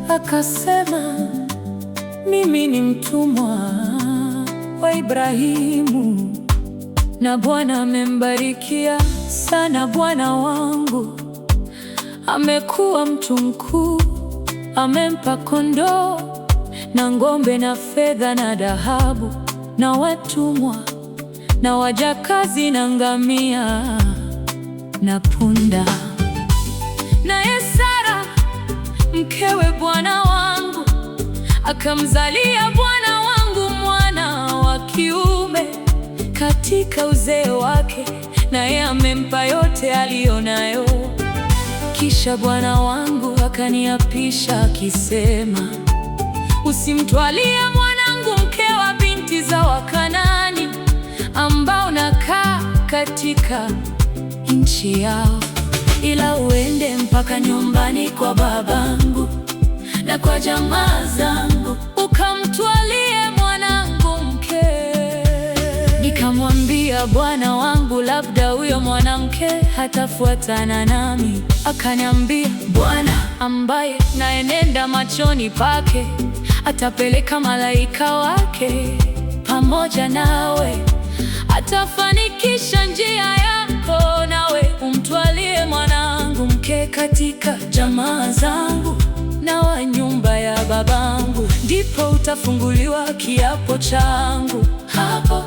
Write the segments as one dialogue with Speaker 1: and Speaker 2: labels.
Speaker 1: Akasema, mimi ni mtumwa wa Ibrahimu, na Bwana amembarikia sana bwana wangu. Amekuwa mtu mkuu, amempa kondoo na ng'ombe na fedha na dhahabu na watumwa na wajakazi na ngamia na punda. Naye Sara mkewe bwana wangu akamzalia bwana wangu mwana wa kiume katika uzee wake, naye amempa yote aliyonayo. Kisha bwana wangu akaniapisha akisema, usimtwalie mwanangu mke wa binti za Wakanaani ambao nakaa katika nchi yao, ila uende mpaka nyumbani kwa babangu na kwa jamaa zangu, ukamtwalie mwanangu mke. Nikamwambia bwana wangu, labda huyo mwanamke hatafuatana nami. Akaniambia, Bwana ambaye naenenda machoni pake atapeleka malaika wake pamoja nawe, atafanikisha njia yako, nawe umtwalie mwanangu mke katika jamaa zangu na wa nyumba ya babangu, ndipo utafunguliwa kiapo changu hapo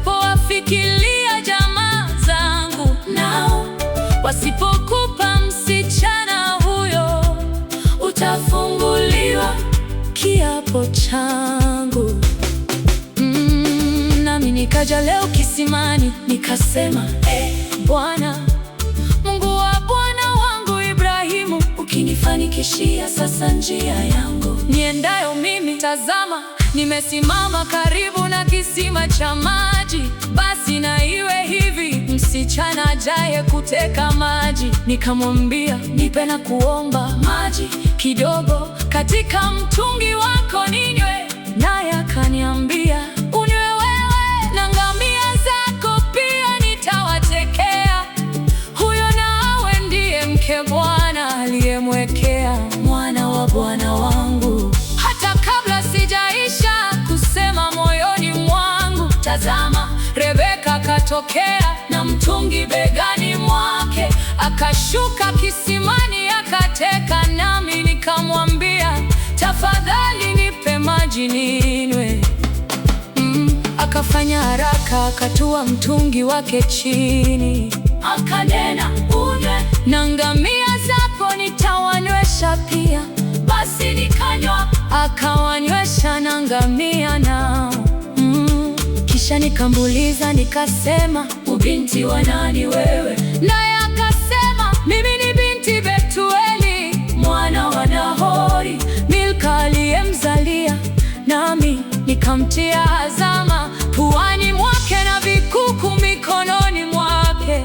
Speaker 1: utakapowafikilia jamaa zangu, nao wasipokupa msichana huyo, utafunguliwa kiapo changu. Nami nikaja leo kisimani nikasema, e Bwana Mungu wa bwana wangu Ibrahimu, ukinifanikishia sasa njia yangu niendayo mimi, tazama, nimesimama karibu na kisima cha maji. Basi na iwe hivi, msichana ajaye kuteka maji, nikamwambia, nipe na kuomba maji kidogo katika mtungi wako ninywe. Naye akaniambia, unywe wewe na ngamia zako pia nitawatekea. Huyo nawe ndiye mke Bwana aliyemwekea mwana wa bwana wangu. Hata kabla sijaisha kusema moyoni mwangu, tazama, Rebeka katokea na mtungi begani mwake, akashuka kisimani akateka. Nami nikamwambia, tafadhali nipe maji ninywe. Akafanya haraka akatua mtungi wake chini, akanena, unywe, na ngamia zako nitawanywesha pia. Basi nikanywa, akawanywesha na ngamia nao. Kisha nikamuuliza nikasema, ubinti wa nani wewe? Naye akasema, mimi ni binti Betueli mwana wa Nahori, Milka aliyemzalia. Nami nikamtia azama puani mwake na vikuku mikononi mwake.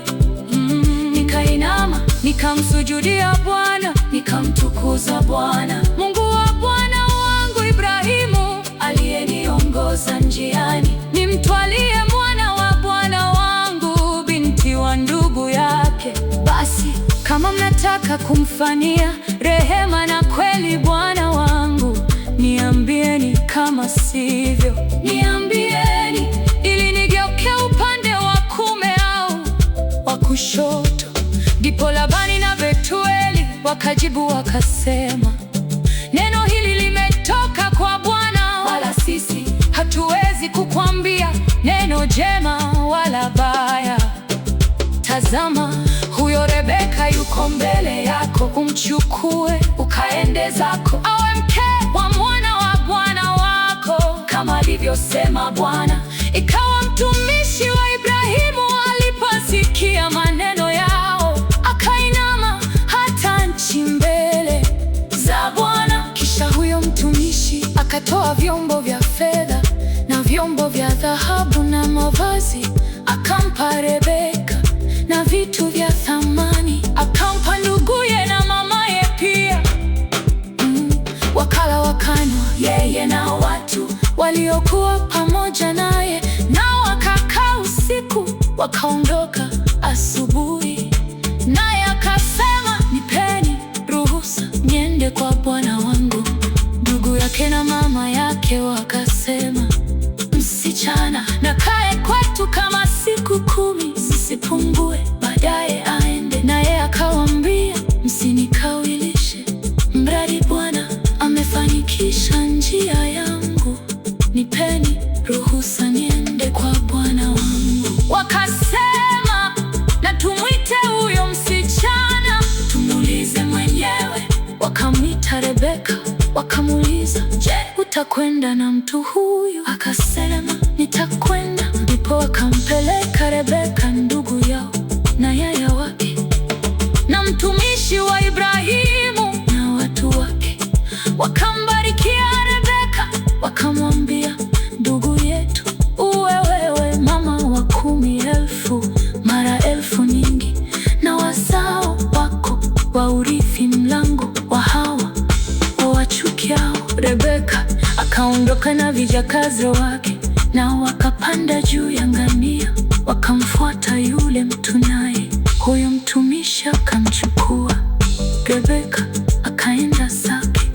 Speaker 1: Nikainama nikamsujudia Bwana, nikamtukuza Bwana Mungu wa bwana wangu Ibrahimu, aliyeniongoza njiani, nimtwalie mwana wa bwana wangu binti wa ndugu yake. Basi kama mnataka kumfanyia rehema na kweli bwana wangu, niambieni, kama sivyo, niambieni, ili nigeuke upande wa kuume au wa kushoto. Ndipo Labani na Betueli wakajibu wakasema, neno hili limetoka kwa Bwana, wala sisi hatuwezi kukwambia neno jema wala baya. Tazama, huyo Rebeka yuko mbele yako, umchukue ukaende zako, awe mke wa mwana wa bwana wako, kama alivyosema Bwana. Ikawa mtumishi wa Ibrahimu aliposikia maneno yao, akainama hata nchi mbele za Bwana. Kisha huyo mtumishi akatoa vyombo vya fedha na vyombo vya dhahabu na mavazi, akampa Rebeka na vitu vya thamani, akampa nduguye na mamaye pia. Wakala wakanywa, yeye na watu waliokuwa pamoja naye, nao wakakaa usiku, wakaondoka asubuhi. Naye akasema Wakamuuliza, je, utakwenda na mtu huyu? Akasema, nitakwenda. Ndipo wakampeleka Rebeka ndugu yao na yaya wake na mtumishi wa Ibrahimu na watu wake. Wakambarikia Rebeka, wakamwambia, ndugu yetu, uwe wewe mama wa 10,000 mara elfu nyingi, na wazao wako waurithi mlango wa hawa wawachukiao. Rebeka akaondoka na vijakazi wake, na wakapanda juu ya ngamia, wakamfuata yule mtu, naye huyo mtumishi akamchukua Rebeka akaenda zake.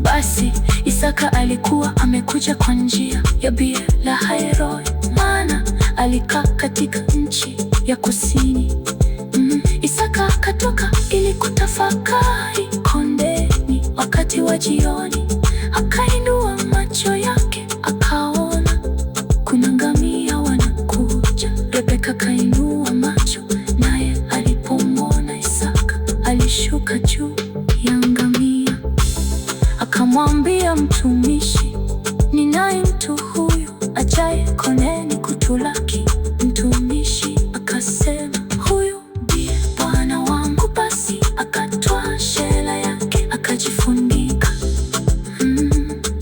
Speaker 1: Basi Isaka alikuwa amekuja kwa njia ya Beer-lahai-roi, maana alikaa katika nchi ya kusini. Isaka akatoka ili kutafakari kondeni wakati wa jioni. Akainua macho yake akaona kuna ngamia wanakuja. Rebeka kainua macho, naye alipomwona Isaka alishuka juu ya ngamia. Akamwambia mtumishi, ni nani mtu huyu ajaye kondeni kutulaki? Mtumishi akasema, huyu ndiye bwana wangu. Basi akatwaa shela yake akajifunika.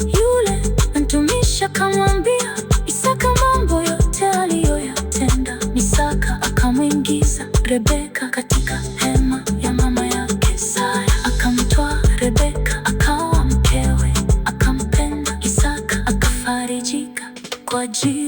Speaker 1: Yule mtumishi akamwambia Isaka mambo yote aliyoyatenda. Isaka akamwingiza Rebeka katika hema ya mama yake Sara, akamtwaa Rebeka akawa mkewe, akampenda. Isaka akafarijika kwa ajili